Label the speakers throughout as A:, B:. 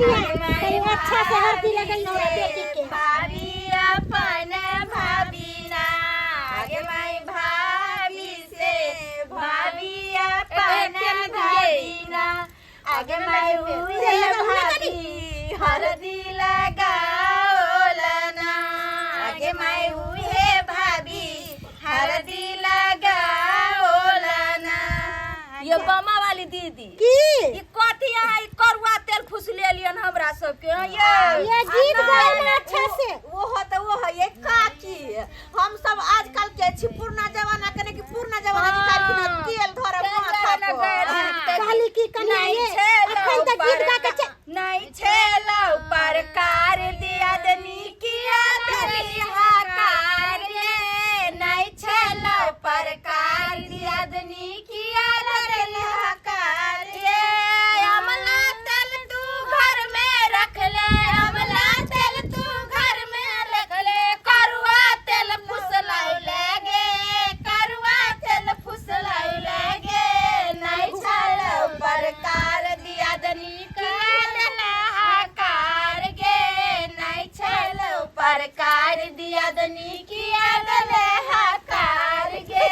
A: कनिया कनि अच्छा से हरदी लगई हमरा बेटी के।
B: भाभी अपन भाभी ना आगे माई भाभी से भाभी अपन भाभी ना आगे माई उहे भाभी हरदी लगाओलना आगे माई उहे भाभी हरदी लगाओलना। ये बमा वाली दीदी
A: की
B: ई कथी अहाँ ई करुआ तेल फुस लेलियन हमरा सबके हँ ये?
A: ये गीत गाओ ना अच्छा से।
C: वो हो तो वो है ये काकी, हम सब आजकल के छी पुरना जमाना के नहीं कि पुरना जमाना के काकी ना तेल धरब
B: तेल
C: माथा
B: धरब
C: पर।
B: गैल।
A: कहली कि कनिया
B: नहीं
A: ये
B: छेलो
A: अखन तक गीत गा के
B: नहीं छेलो परकार दिया दनी किया दनी हाकार रे, नहीं छेलो परकार दिया दनी किया दनी हाकार रे। अमला तेल तू घर में रख ले, अमला तेल तू घर में रख ले, करुआ तेल फुसलाई लगे, करुआ तेल फुसलाई लगे, नहीं छेलो परकार दिया दनी किया दनी हाकार गे, नहीं छेलो परकार दिया दनी किया दनी हाकार गे।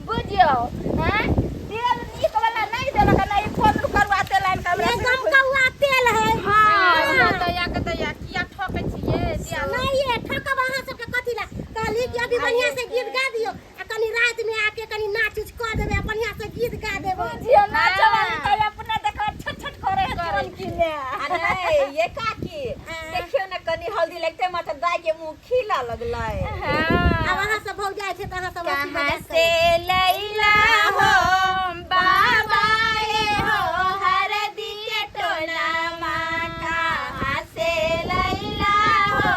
B: बुझियो हैं तेल नीक वाला नहीं देलक ना ई फोन करुआ तेल आनि के हमरा
A: ये गमकौआ तेल है।
B: हाँ।
D: दया के दया किया ठकै छियै दिया।
A: नहीं ये ठकब अहाँ सबके कथी ला? कहली कि अभी बढ़िया से गीत गा दियो आ कनी रात में आके कनी नाच उच कऽ देबै आ बढ़िया से गीत गा देबै।
B: बुझियो नाच वाली तो अपना देखो छट छट करे है तुरंत की ने।
C: आ नहीं ये काकी देखियो ना कनी हल्दी लगते माथा दाई के मुंह खिला लगलै।
A: आब अहाँ सब भौ जाइ छै तऽ अहाँ सब हँसी
B: कहाँ
A: मजाक
B: से
A: करू।
B: लैला हो बाबा ये हो हरदी के टोना माँ, कहाँ से लैला हो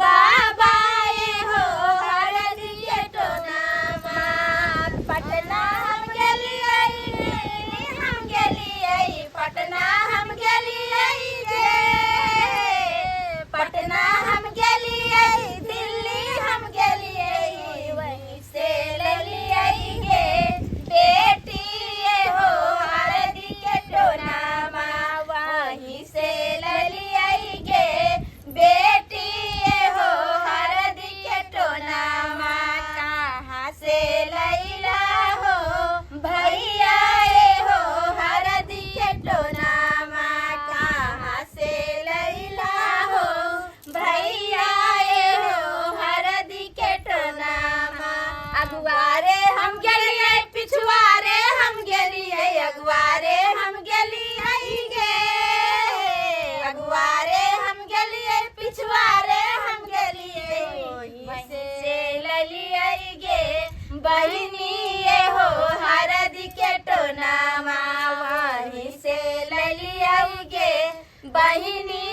B: बाबा ये हो हरदी के टोना माँ। पटना हम गेलियै, हम गेलियै पटना हम गेलियै गे, पटना हम गेलियै दिल्ली हम गेलियै वहीं से लेलियै गे बेटी ये हो हरदी के टोना माँ, वहीं से लेलियै गे बेटी ये हो हरदी के टोना माँ। कहाँ से लैला हो भैया ये हो हरदी के टोना माँ, कहाँ से लैला हो भैया ये हो हरदी के टोना माँ। अगुआरे हम गेलियै पिछुआरे हम गेलियै, अगुआरे हम गेलियै गे, अगुआरे हम गेलियै पिछुआरे हम गेलियै वहीं से ललियै गे बहिनी ये हो हरदी के टोना माँ, वहीं से ललियै गे बहिनी